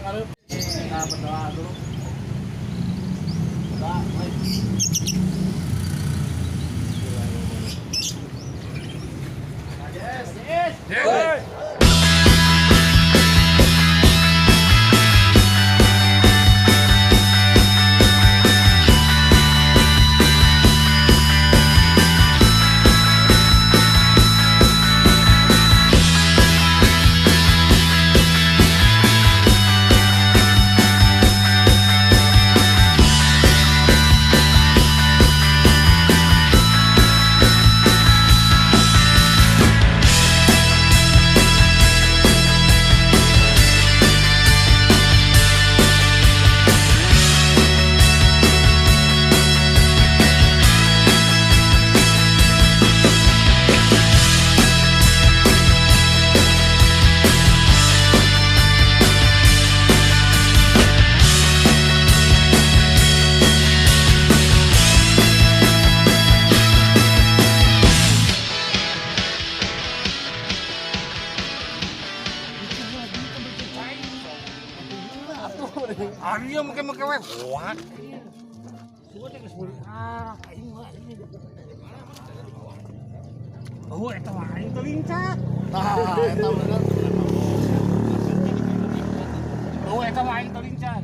Ngarep. Kita berdoa dulu. Doa, mulai. Yes, yes. Yes. Ayo make-make we hoak. Oh, eta mah aing teu lincah. Tah, eta bener. Oh, eta mah aing teu lincah.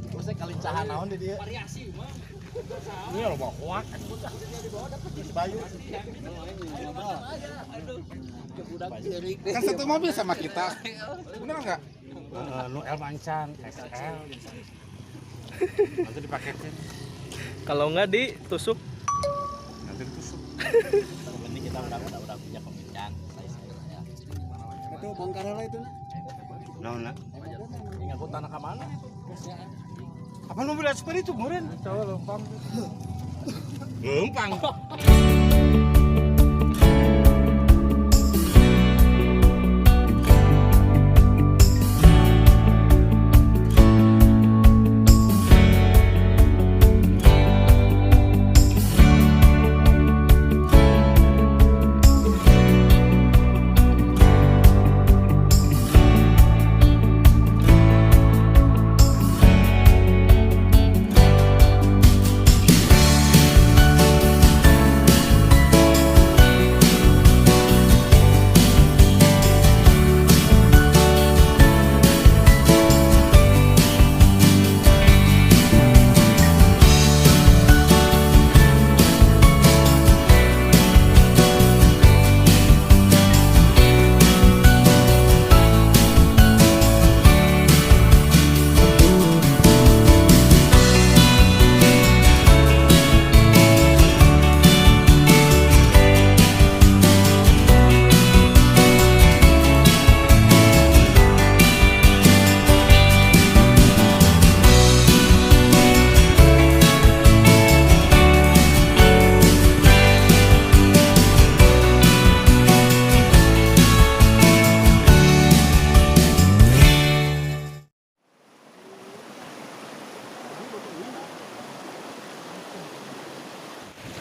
Terus kalincahan naon di dieu? Variasi mah. Ini loba hoak. Si Bayu. Kan satu mobil sama kita. Bener nggak? Nu El Mancan, SL. Nanti dipaketin. Kalau enggak ditusuk. Nanti ditusuk. Ini kita udah punya pembicaraan. Ya. Itu bongkar lah itu nah. Naon lah? Ini aku tanah ke mana itu? Apa mobil seperti itu, Murin? Coba lempang. Lempang.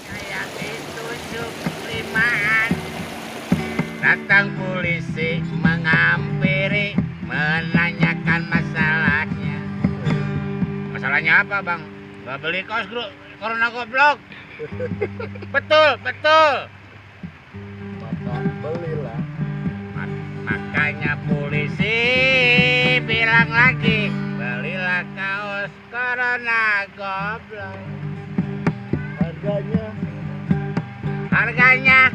Kayak ditusuk limaan. Datang polisi menghampiri, menanyakan masalahnya. Masalahnya apa, Bang? Gak beli kaos corona goblok. Betul, betul. Bapak belilah. Makanya polisi bilang lagi, belilah kaos corona goblok. Harganya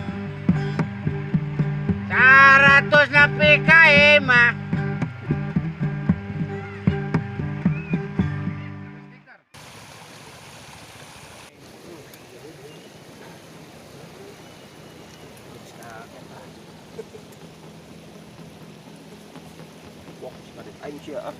100 lebih kaima. Wah, tadi aing sia ah.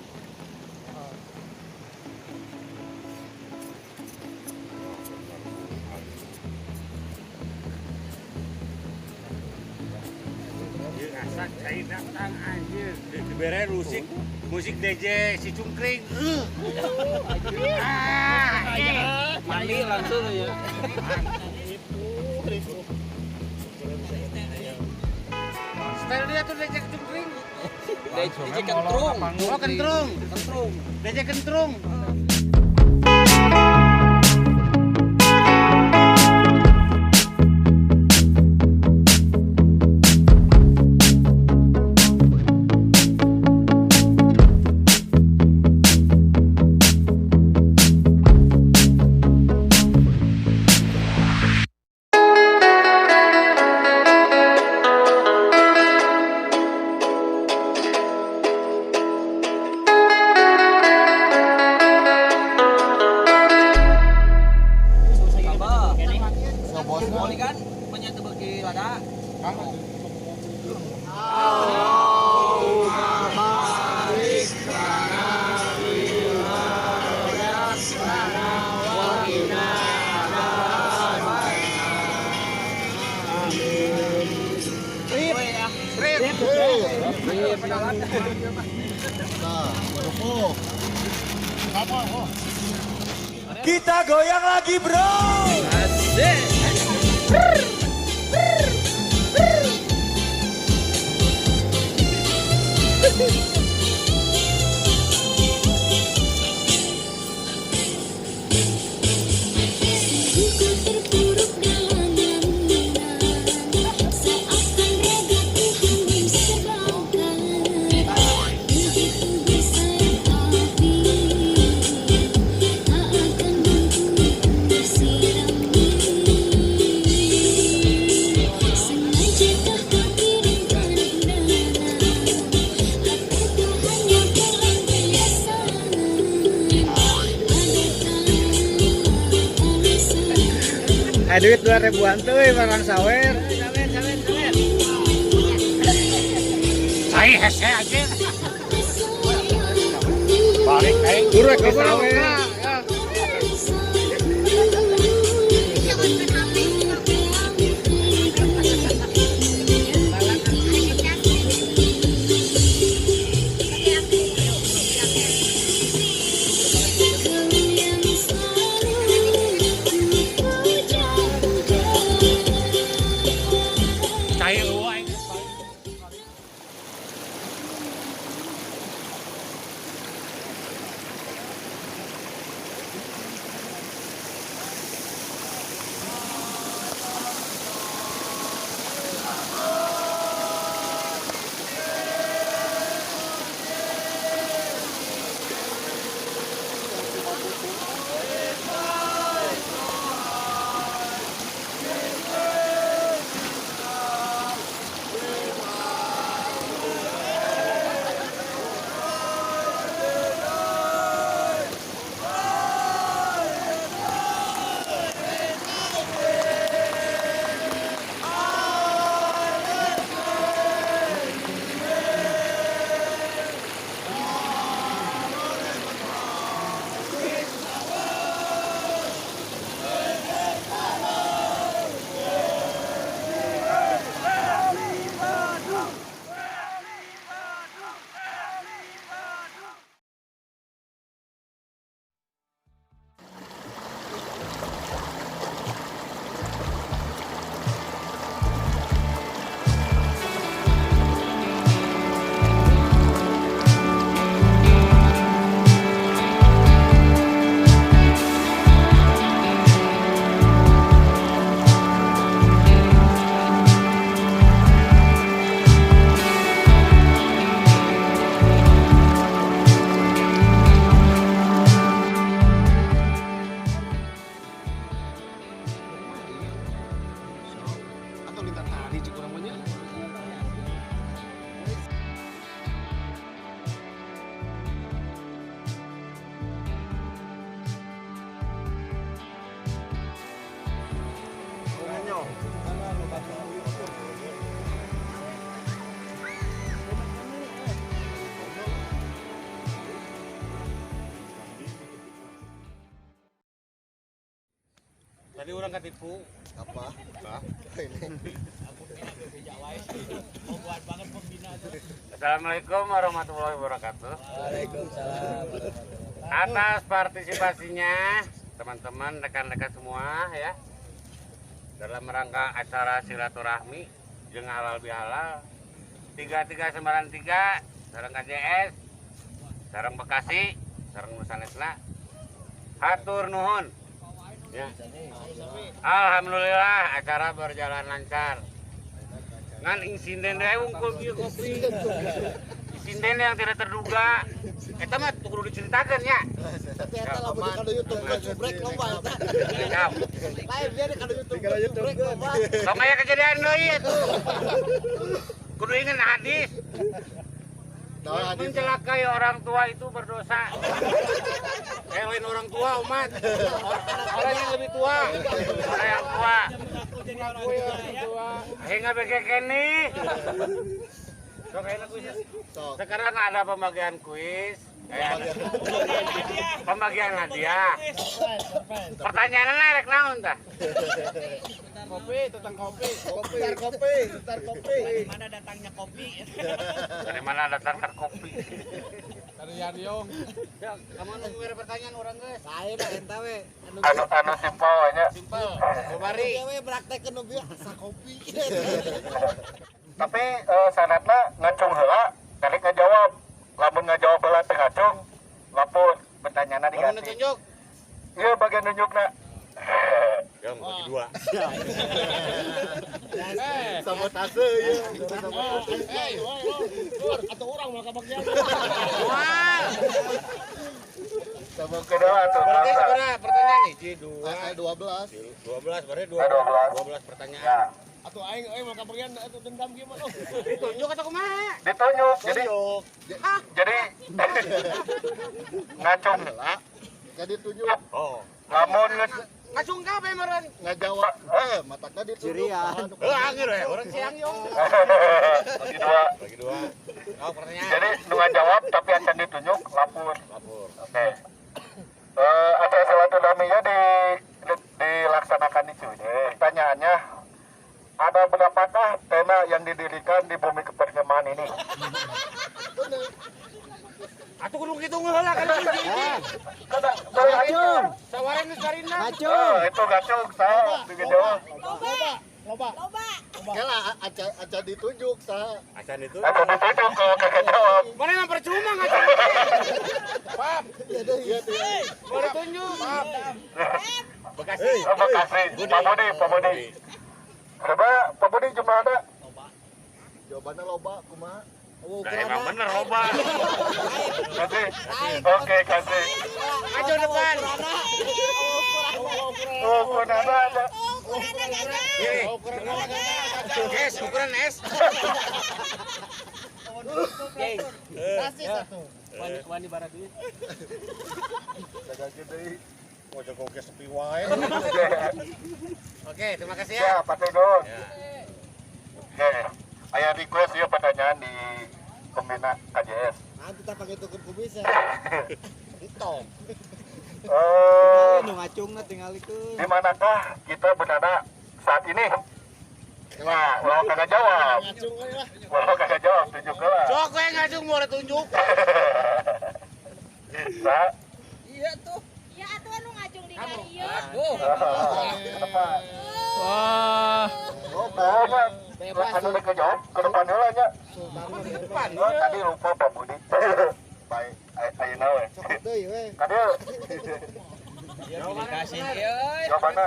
Asa cai datang anjir. Dibere musik, musik DJ si Cungkring. Mandi langsung ya. Style dia tuh DJ Cungkring. DJ Kentrung. Oh, Kentrung. Kentrung. DJ Kentrung. Kita goyang lagi, bro. Asik. Duit 2000-an tuh barang sawer. Sawer. Saya hese aja. Balik aing. Urek ke sawer. Tadi orang ketipu. Apa? Assalamualaikum warahmatullahi wabarakatuh. Waalaikumsalam. Atas partisipasinya teman-teman, rekan-rekan semua ya, dalam rangka acara silaturahmi jeung halal bihalal 3393 Sareng KJS, sareng Bekasi, sareng nu sanesna. Hatur nuhun. Ya. Alhamdulillah acara berjalan lancar. Ngan insiden deui wungkul kieu kopi. Insiden yang tidak terduga. Eta mah kudu diceritakeun ya. Tapi eta lamun di kana YouTube kan subrek lomba eta. Siap. Lain dia di kana YouTube subrek lomba. Tong aya kejadian deui atuh. Kudu inget hadis. Nah, hadis. Mencelakai orang tua itu berdosa. Lain orang tua umat. Orang yang lebih tua. Orang yang tua. Hingga BKK nih. Sekarang ada pembagian kuis. Pembagian hadiah. Pertanyaannya rek naon tah? Kopi, tentang kopi. Kopi, kopi, ntar kopi. Dari mana datangnya kopi? Dari mana datangnya kopi? Dari Yariong. Ya, kamu nunggu pertanyaan orang guys. Lain lah eta we. Anu simpel nya. Simpel. Bobari. Ieu we praktekeun nu biasa kopi. Tapi syaratna ngacung heula, kali ngajawab. Lamun ngajawab heula teu ngacung, lapor pertanyaanna diganti. Bagian nunjuk. Iya, bagian nunjukna. Ya, bagi dua. Sabotase ieu. Hei, atau orang mah kabagian. Wah. Kedua tuh. Berarti sebenarnya pertanyaan nih, 2 12. 12 berarti 12 pertanyaan. Atau aing euy mah kabagian atuh dendam kieu mah. Ditunjuk atau kumaha? Ditunjuk. Jadi ngacung heula. Jadi ditunjuk. Oh. Lamun ngacung kabeh meureun. Ngajawab. Matakna ditunjuk. Heuh anggeur we, urang siang yo. Bagi dua. Bagi dua. Oh, pertanyaan. Jadi nu ngajawab tapi acan ditunjuk lapor. Lapor. Oke. Acara silaturahminya dilaksanakan di Ciwidey. Pertanyaannya, ada berapakah tenda yang didirikan di bumi keperkemahan ini? Atuh kudu kitu heula kan hiji. Gacung. Sawareng geus karina. Gacung. Itu gacung saya dijawab. Loba. Loba. Kela aca ditunjuk saha. Acan itu. Acan ditunjuk kalau kagak jawab. Mana yang percuma ngacung. Pap. Iya deh. Mau ditunjuk. Pap. Bekasi. Oh, Bekasi. Pak Budi, Pak Budi. Coba Pak Budi jumlah ada? Jawabannya loba kumaha? Nah, emang bener loba. Kasih. Oke, kasih. Maju depan. Ukuran ada. Ukuran ada. Ini. S, ukuran S. Kasih satu. Wani barat ini. Jaga gede. Pojok oke sepi wae. Oke, terima kasih ya. Ya, Pak Tegon. Oke. Aya request ya pertanyaan di pembina KJS. Nah, kita pakai tuker kumis ya. Hitam. Di manakah kita berada saat ini? Nah, walau kagak jawab. Walau kagak jawab, tunjuk lah. Sok we ngacung mau ditunjuk. Sa? Iya tuh. Iya atuh anu ngacung di karieu. Apa? Wah. Oh, bohong. Anu rek ngejawab ke depan heula nya. Depan. Oh, tadi lupa Pak Budi. Baik, ayeuna we. Cokot deui we. Kadieu. Dikasih. Jawabanna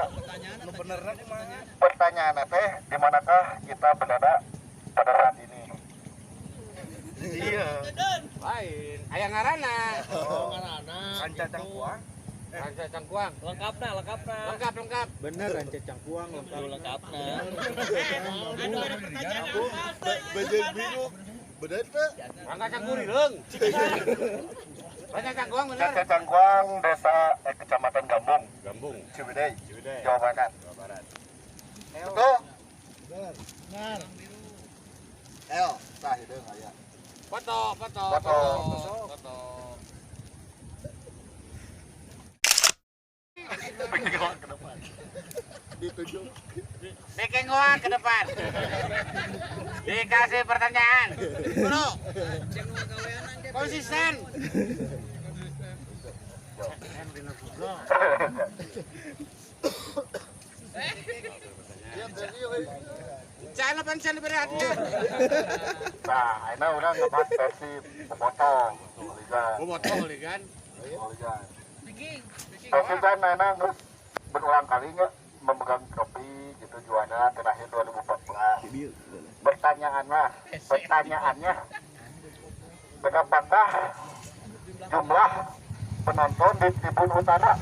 Nu benerna kumaha? pertanyaan teh di manakah kita berada pada saat ini? Iya. Lain. Aya ngaranna. Oh, ngaranna. Ranca Cangkuang. Ranca Cangkuang. Lengkapna, lengkapna. Lengkap, lengkap. Bener Ranca Cangkuang lengkap. Lengkapna. Bejeun bingung. Bener teh? Ranca Cangkurileung. Ranca Cangkuang bener. Ranca Cangkuang, Desa Kecamatan Gambung, Gambung, Ciwidey, Ciwidey, Jawa Barat. Jawa Barat. Betul? Bener. El, tah hideung aya. Foto, foto, Foto. foto. Ke depan. Ditunjuk. Bikin ke depan. Dikasih pertanyaan. Bro. Konsisten. Encan apa encan diberi hadiah? Nah, ini udah ngebahas Persib, Bobotoh, Liga. Bobotoh Liga. Liga. Persib kan enak terus berulang kali nggak memegang trofi gitu juara terakhir 2014. Pertanyaannya, berapakah jumlah penonton di Tribun Utara?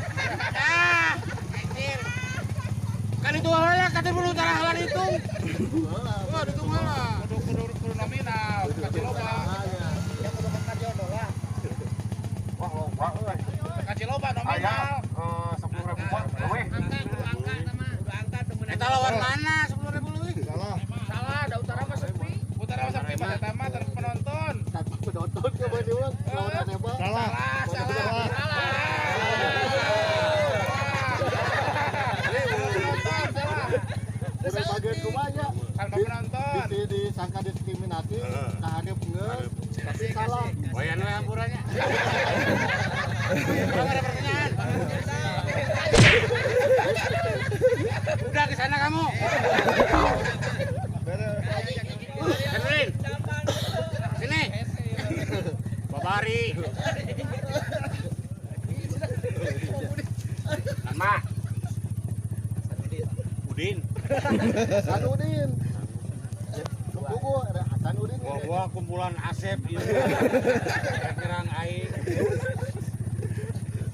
Ah, anjir. Kan itu heula ka Tribun Utara heula dihitung. Wah, dihitung heula. Kudu nominal, kaci loba. Ya kudu ka Kadiono lah. Wah, loba euy. Kaci loba nominal. Aya 10.000 mah leuwih. Eta lawan mana 10.000 leuwih? Salah. Salah, da Utara mah sepi. Utara mah sepi mah eta mah penonton. Tapi penonton coba diulang lawan Arema. Salah, salah. Udah bagian kumanya. Tanpa penonton. Disangka diskriminasi, tahannya bener, tapi salah. Wayan we hampurannya. Kurang ada pertanyaan. Udah ke sana kamu. Dengerin. Sini. Babari. Nama. Udin. Hasan Udin. Buku Hasan Udin. Wah, kumpulan Asep ieu. Kerang aing.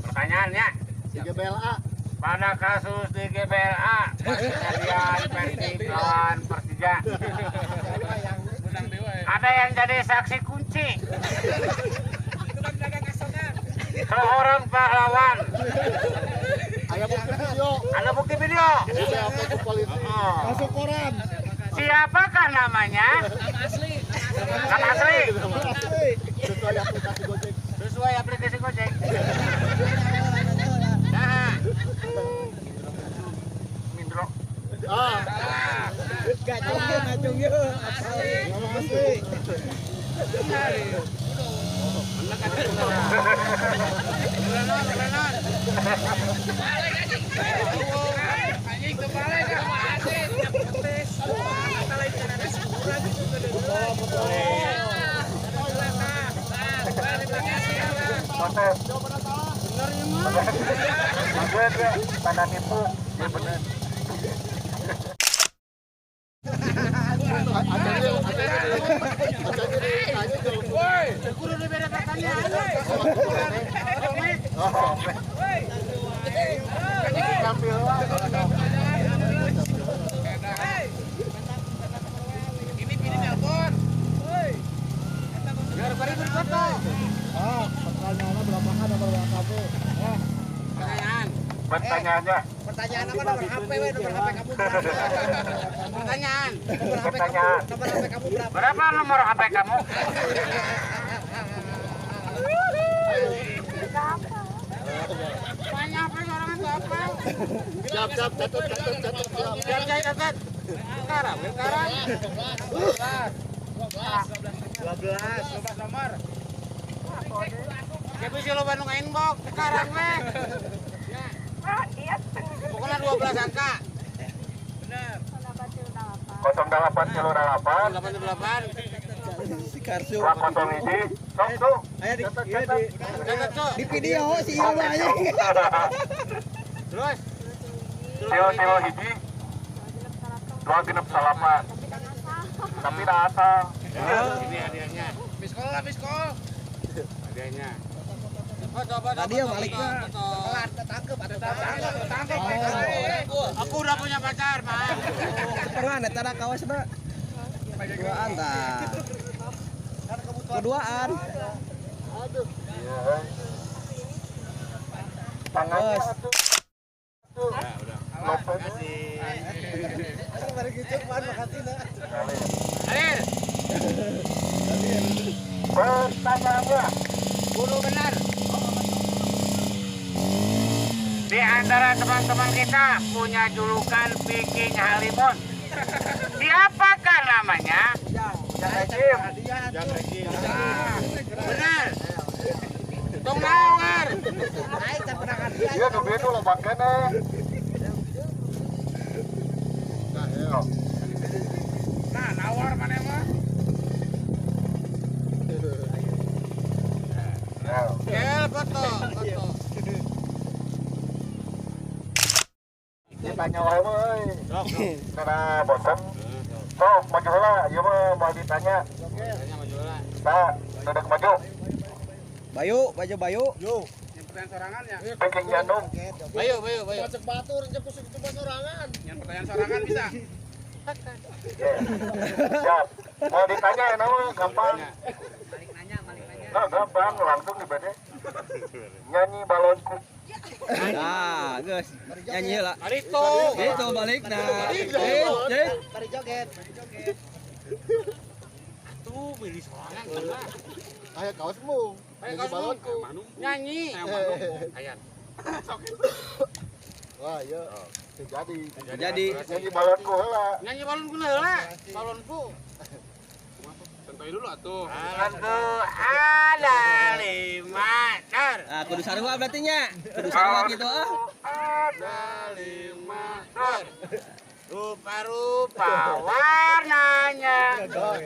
Pertanyaannya. Di GBLA. Pada kasus di GBLA, kejadian Persib lawan Persija. Ada yang jadi saksi kunci. Seorang pahlawan. Ada bukti video. Ada bukti video. Masuk koran. Siapakah namanya? Nama asli. Nama asli. Sesuai aplikasi Gojek. Sesuai aplikasi Gojek. Nah. Mindro. Ah. Gacung ngacung yeuh. Nama asli. Anjing terbalik sama asli. Proses. Bener ya, tanda nipu, ya bener. Woi, kudu diberi pertanyaan. Ini pilih telepon. Biar beri berfoto. Ah, pertanyaannya berapa kan nomor HP? Pertanyaan. Pertanyaannya. Pertanyaan apa nomor HP we? Nomor HP kamu berapa? Pertanyaan. Pertanyaan. Nomor HP kamu berapa? Berapa nomor HP kamu? Banyak apa orang itu apa? Siap, siap, catat, catat, catat, siap. Siap, siap, catat. Sekarang, sekarang. 12 nomor. Kayak bisa lo Bandung inbox sekarang weh. Pokoknya 12 angka. Benar. 08 08 88 Si Karsu. 201 sok tuh. Ayo di di video si ieu mah anjing. Terus. Tio hiji. 268. Tapi dah asal. Ini hadiahnya. Miss call lah, miss call. Hadiahnya. Tadi yang baliknya. Telat ketangkep atau Ketangkep, Aku udah punya pacar, Pak. Pernah eta da kawasna. Duaan tah. Keduaan. Aduh. Tangannya atuh. Ya, udah. Lopez. Kasih. Mari gitu, makasih nah. Alir. Pertanyaannya. Kudu benar. Di antara teman-teman kita punya julukan Viking Halimun. Siapakah namanya? Benar. Tong naon. Iya, nu beda lo bangkene. Tanya wae mah euy. Karena bosan. Sok maju heula, ieu mah moal ditanya. Tanya maju heula. Nah, duduk maju. Bayu, baju Bayu. Yo. Yang pertanyaan sorangan ya. Peking jantung. Bayu, Bayu, Bayu. Cek batur cek kusuk coba sorangan. Yang pertanyaan sorangan bisa. Siap. Mau ditanya ya nama gampang. Balik nanya, balik nanya. Nah, gampang langsung dibede. Nyanyi balonku. Nah, geus. Nyanyi heula. Arito. Itu balik nah. Bari joget. Atuh milih sorangan mah. Aya kaosmu. Ayo balonku. Nyanyi. Ayan. Wah, iya. Jadi. Jadi. Nyanyi balonku heula. Nyanyi balonku heula. Balonku. Santai dulu atuh. Balonku ada 5 dar. Ah, kudu sarua berarti nya. Kudu sarua gitu ah. Ada 5 dar. Rupa-rupa warnanya. Dor.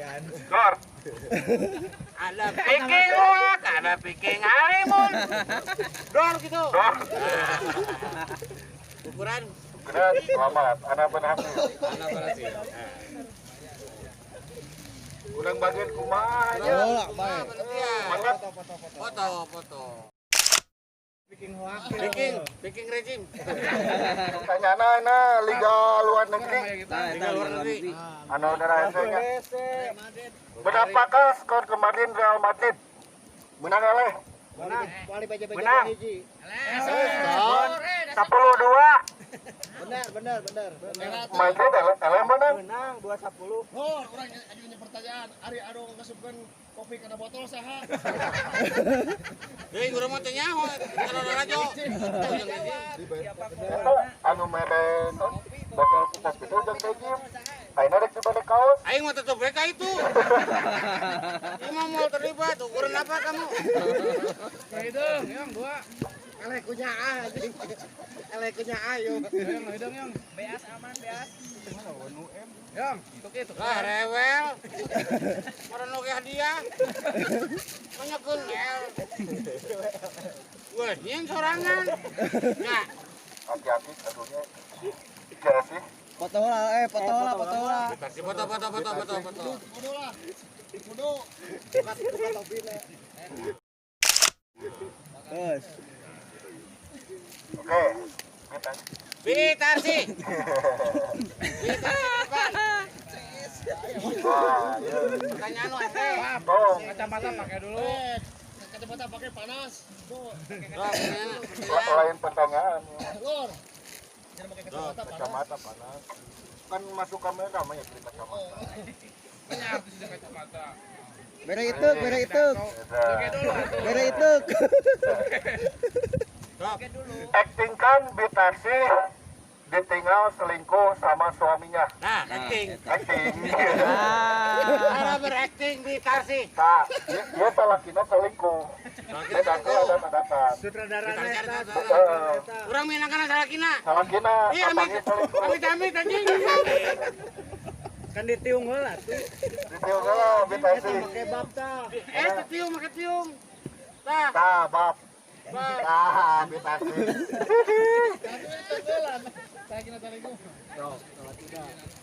Ada piking uak, ada piking halimun. Dor gitu. Dor. Ukuran. Ukuran selamat, anak berhasil. Anak berhasil. Urang bagian kumaha nya. Oh, bae. Foto, foto. Bikin rejim. Tanyana na liga luar negeri. Liga luar negeri. Anu darah nya. Berapakah skor kemarin Real Madrid? Menang eleh. Menang. Menang. 10-2. Benar, benar, benar. Madrid eleh menang. Menang 2-10. Oh, urang ajunya pertanyaan, ari anu ngasupkeun kopi kana botol saha? Deui urang mah teu nyaho kalau rajo. Anu mere botol kopi itu jeung teh gim. Ayeuna rek dibere kaos. Aing mah tetep mereka itu. Imam mau terlibat, ukuran apa kamu? Hidung, yang dua. Eleh kunya anjing. Eleh kunya ayo. Yang hidung yang. Beas aman, beas. Yang, itu. Lah rewel. Orang oge hadiah. Banyakeun L. Wah, nyen sorangan. Ya. Hati-hati aduhnya. Sih. Foto lah, foto lah, foto lah. Foto, foto, foto, foto, foto. Kudu lah. Kudu. Buka topine. Terus. Oke. Bitarsi. Pertanyaan lu apa? Kacamata pakai dulu. Kacamata pakai panas. Lain pertanyaan. Lor. Jangan pakai kacamata panas. Kacamata panas. Kan masuk kamera namanya beli kacamata. Banyak artis sudah kacamata. Bere itu, bere itu. Bere itu. Acting kan Bitarsi ditinggal selingkuh sama suaminya. Nah, acting. Acting. Cara berakting Bitarsi. Nah, dia salakina selingkuh. Bitarsi ada tanda. Sutradaranya eta. Urang minangkana salakina. Salakina. Iya, amit. Amit anjing. Kan ditiung heula tuh. Ditiung heula Bitarsi. Make bab tah. Ditiung make tiung. Tah. Tah, bab. Tah, Bitarsi.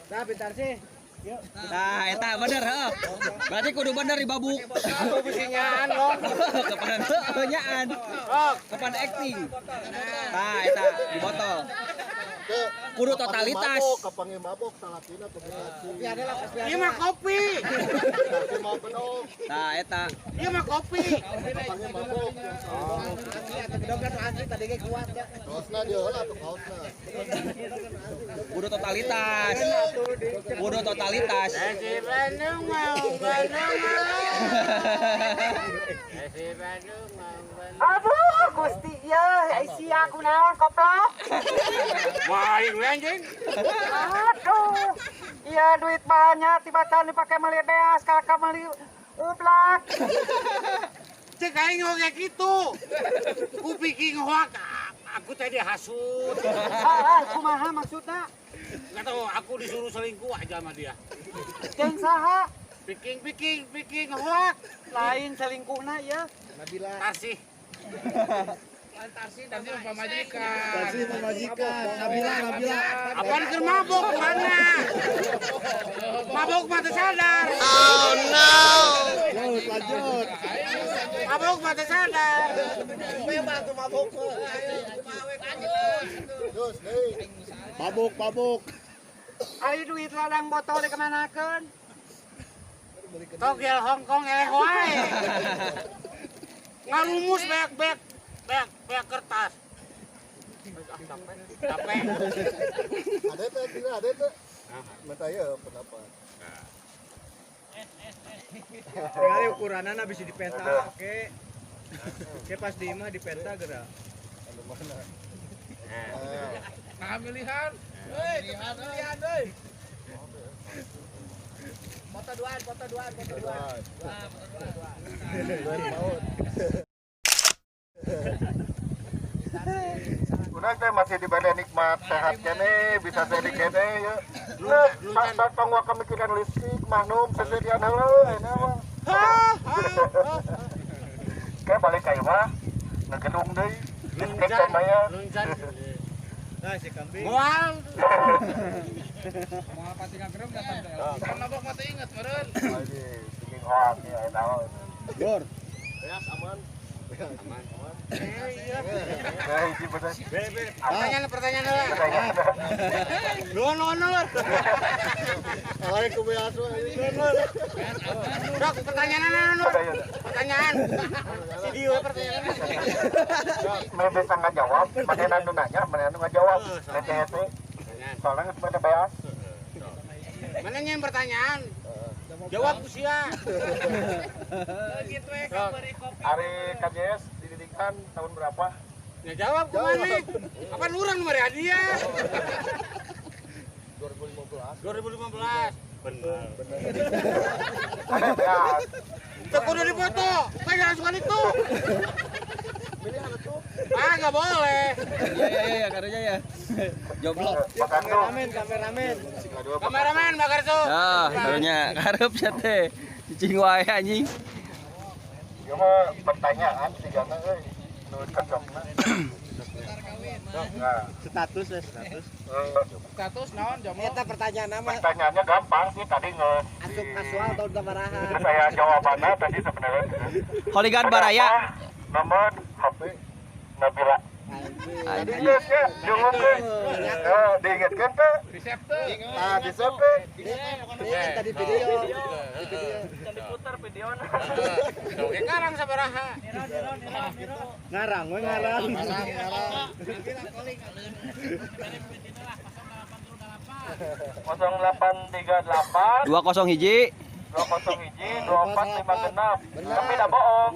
Nah, Bitarsi. Nah, eta bener heuh. Berarti kudu bener dibabuk. Bisinyaan dong. Kepada heuh nyaan. Kepada acting. Nah, eta di botol. Kudu totalitas. Kapanggih mabok salakina tuh Bitarsi. Ieu mah kopi. Nah, eta. Ieu mah kopi. Kapanggih mabok. Tadi ge kuat ya. Kaosna dia heula tuh kaosna. Kudu totalitas. Kudu totalitas. Si Bandung mau Bandung mau. Si Bandung mau Bandung. Aduh, Gusti ieu sia kunaon koplok. Wah, aing we anjing. Aduh. Iya duit banyak tiba-tiba dipakai beli beas, kakak beli ublak. Cek aing oge kitu. Ku piking hoak aku tadi hasut. Ah, kumaha maksudna? Enggak tahu, aku disuruh selingkuh aja sama dia. Jeung saha? Piking piking piking hoak. Lain selingkuhna ya. Nabila. Tarsih. Tadi pamajikan. Tadi pamajikan. Nabila, Nabila. Apaan keur mabok urangna? Mabok mah teu sadar. Oh no. Lanjut, lanjut. Mabok mah teu sadar. Memang tuh mabok. Terus deui. Mabok, mabok. Ari duit ladang botol dikemanakeun? Togel Hongkong eleh wae. Ngarumus beak-beak beak kertas. Capek. Capek. Ada teh, tidak ada teh. Mata ya pendapat. Tinggal ukuranana bisa dipenta oke. Oke pas di imah dipenta geura. Anu mana? Nah, pilihan. Hei, pilihan euy. Foto duaan, foto duaan, foto duaan. Udah teh masih diberi nikmat sehat kene, bisa jadi kene ya. Nah, saat pangwa kemikiran listrik, mahnum seserian heula ini mah. Kayak balik ka imah, ngegedung deui. Listrik teh bayar. Nah, si kambing. Moal. Moal pati ngagerem datang teh. Kan mabok mah teu inget meureun. Ini hoak ya naon. Dor. Beas aman. Aman. Nah, hiji bener. Pertanyaan pertanyaan lah. Nuhun nuhun nuhun. Lain ku beas we. Dok, pertanyaan nuhun. Pertanyaan. Si Dio pertanyaan. Meh bisa ngajawab, manehna nu nanya, manehna nu ngajawab. Nanti hese. Soalnya geus pada beas. Mana yang pertanyaan? Jawab usia. Gitu we kabari kopi. Ari KJS didirikan tahun berapa? Ya jawab kemana? Kapan urang nu mere hadiah? 2015. 2015. Benar. Ada beas. Teu kudu dipoto. Kan jangan suka itu. Ah, nggak boleh. Iya iya iya karunya ya. Joblok. Kameramen, kameramen. Kameramen Pak Karso. Ah, karunya karep sia teh. Cicing wae anjing. Ieu mah pertanyaan sigana euy. Nu cocokna. Nah, Status ya, status. Status naon jomblo? Eta pertanyaan nama pertanyaannya gampang sih tadi nge asup kasual tahun sabaraha. Saya jawabannya tadi sebenarnya Holigan Baraya. Nomor HP Nabila. Anjing. Diinget ya, diumumkeun. Eh, diingetkeun teh. Di save teu. Ah, di save teh. Ini tadi video. Diputar videona. Oke, ngarang sabaraha. Ngarang we ngarang. Ngarang, ngarang. 0838 201 201 2456. Tapi dah bohong.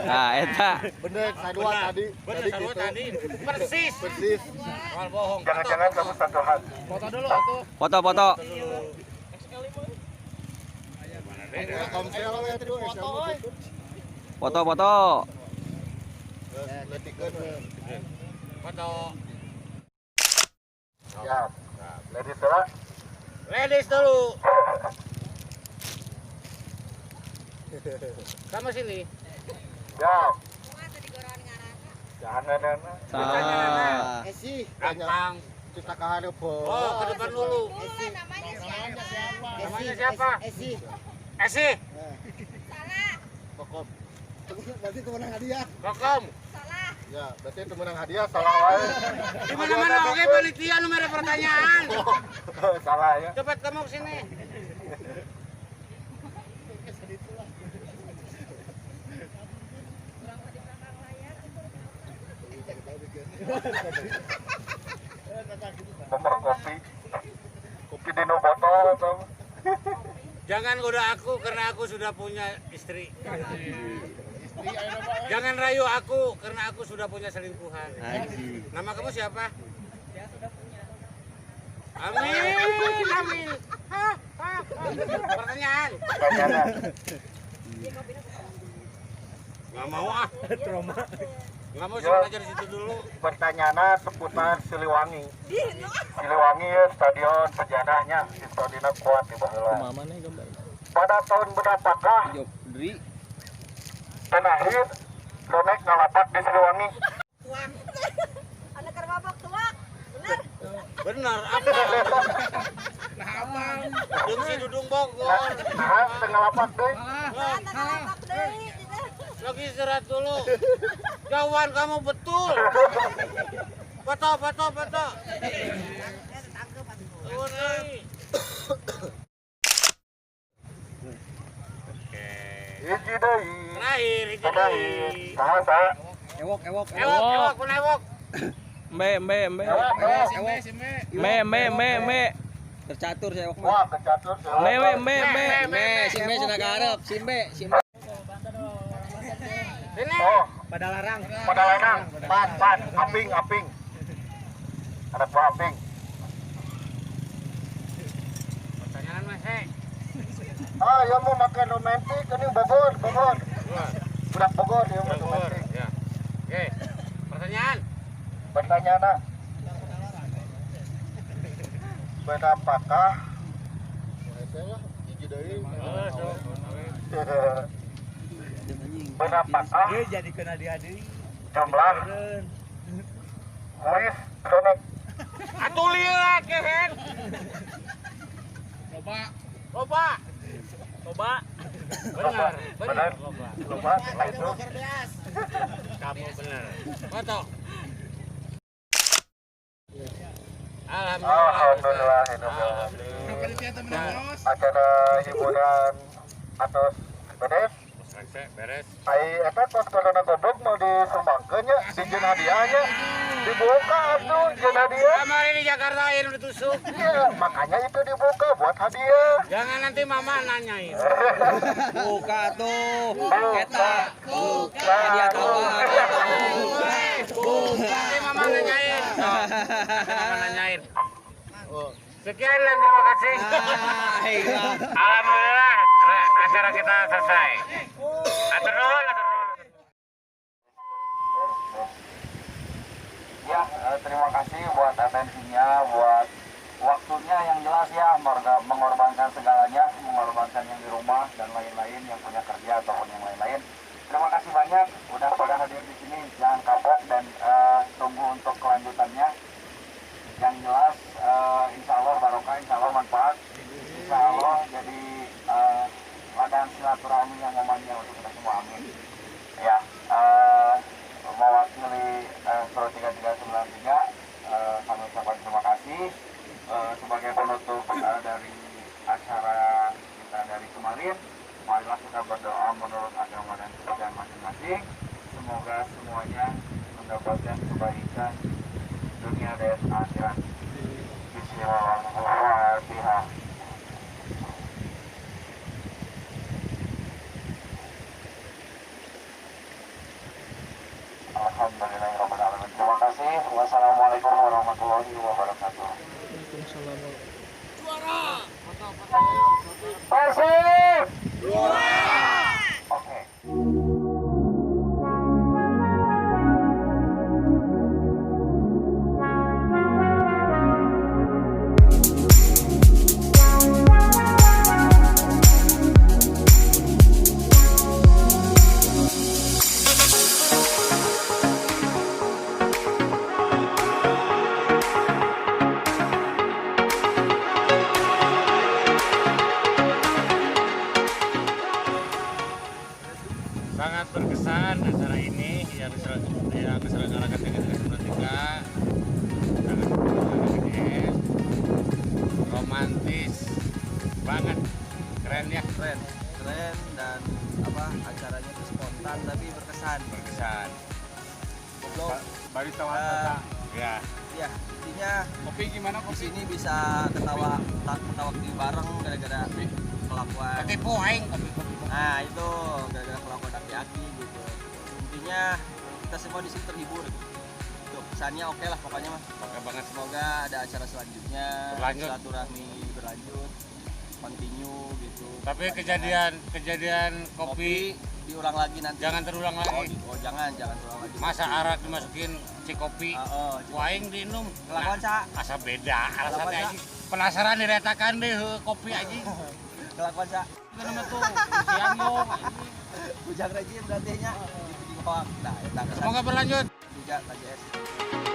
Nah, eta. Bener, sadua tadi. Bener Tadi sarua gitu. tadi. Persis. Persis. Soal bohong. Jangan-jangan kamu satu hati. Foto dulu atuh. Foto-foto. Telkomsel we tuh, XL. Foto-foto. Letikeun we. Foto. Ya. Ladies dulu. Ladies dulu. Sama sini. Ya. Jangan nana. Salah. Esi, Gampang. kita ka hareup. Oh, ke depan dulu. Namanya siapa? Namanya siapa? Esi. Esi. Kokom. Berarti itu menang hadiah. Kokom. Salah. Ya, berarti itu menang hadiah Salah wae. Di mana-mana oke panitia nu mere pertanyaan. Salah ya. Cepat kamu ke sini. Nomor kopi. Kopi di no botol atau Jangan goda aku karena aku sudah punya istri. Jangan rayu aku karena aku sudah punya selingkuhan. Nama kamu siapa? Amin, amin. Hah, hah, hah. Pertanyaan. pertanyaan. Nggak mau ah. Trauma. Nggak mau saya belajar di situ dulu. Pertanyaannya seputar Siliwangi. Siliwangi ya stadion sejarahnya, stadionnya kuat di baheula. Mana gambar? Pada tahun berapakah Jok Dri. terakhir Bonek ngalapak di Siliwangi? Anak kerbabok tua. Bener. Bener, apa? Nah, apa? Jeung si Dudung Bogor. Nah, teu ngalapak deui. Nah, ngalapak deui. Lagi istirahat dulu. Jawaban kamu betul. Foto, foto, foto. Turun deui. Oke. Hiji deui. Terakhir, hiji Terakhir. deui. Saha saha? Ewok, ewok, Ewok, ewok, kun ewok. Me me me. Ewok, ewok. Me me me me. Tercatur saya ewok mah. Wah, kecatur. Me me me me. Me, si Me cenah garep, si Me, si Me. Sini. Oh, Pada larang. pada larang. Pan, pan, aping, aping. Ada buah aping. Pertanyaan Mas. Ah, ya mau makan romantis ini Bogor, Bogor. Budak Bogor ya mau Bogor. romantis. Ya. Oke. Pertanyaan. Pertanyaan berapakah berapakah Dia jadi kena dia deui. jumlah kuis bonek? Atuh lieu kehen. Coba. Loba. Loba. Benar, benar. Benar. Lupa, nah itu. Kamu benar. Foto. Alhamdulillah. Alhamdulillah, Alhamdulillah. Panitia teh menang terus. Acara hiburan atos beres. Selesai, beres. Ai eta kos corona goblok mau disumbangkeun nya, dijieun hadiahnya. Dibuka atuh jeung hadiah. Kemarin di Jakarta air ditusuk. Iya, makanya itu dibuka buat hadiah. Jangan nanti mama nanyain. Buka tuh. Eta. Buka. Hadiah tambahan. Nanti mama nanyain. Nanti mama nanyain. Sekian dan terima kasih. Alhamdulillah acara kita selesai. Atur nuhun, atur nuhun. Ya, terima kasih buat atensinya, buat waktunya yang jelas ya, mengorbankan segalanya, mengorbankan yang di rumah dan lain-lain, yang punya kerja ataupun yang lain-lain. Terima kasih banyak udah pada hadir di sini. Jangan kapok dan tunggu untuk kelanjutannya. Yang jelas, insya Allah barokah, insya Allah manfaat, insya Allah jadi ladang silaturahmi yang memanjang untuk kita semua, amin. Ya, mewakili Pro 3393, kami ucapkan terima kasih sebagai penutup dari acara kita dari kemarin. Marilah kita berdoa menurut agama dan kepercayaan masing-masing. Semoga semuanya mendapatkan kebaikan dunia dan akhirat. Bismillahirrahmanirrahim. Alhamdulillahirabbil Terima kasih. Wassalamualaikum warahmatullahi wabarakatuh. Juara. Persib. Juara. Oke. Sangat berkesan acara ini yang diselenggarakan 3393, sangat berkesan, romantis banget, keren ya, Keren, keren dan apa acaranya itu spontan tapi berkesan. Berkesan. Goblok. Barista wisata. Ya, Ya, intinya Kopi gimana di kopi? sini bisa ketawa ketawa bareng gara-gara kelakuan. ketipu aing kopi kopi. Nah, itu gara-gara kelakuan aki-aki gitu. Intinya kita semua di sini terhibur. Tuh, kesannya oke lah pokoknya mah. Oke banget. Semoga ada acara selanjutnya, Berlanjut. Silaturahmi berlanjut, continue gitu. Tapi kejadian kopi diulang lagi nanti. jangan terulang Oh, lagi. oh, jangan terulang lagi. Masa arak dimasukin cikopi, Oh, ku aing diinum. Kelakuan sa, Asa beda alasannya Kelakuan, anjing. Penasaran diretakan deh heuh, kopi anjing. Kelakuan sa. Itu nama tuh siang dong. Bujang rejim berarti nya. Gitu di bawah. Semoga berlanjut. Juga KJS.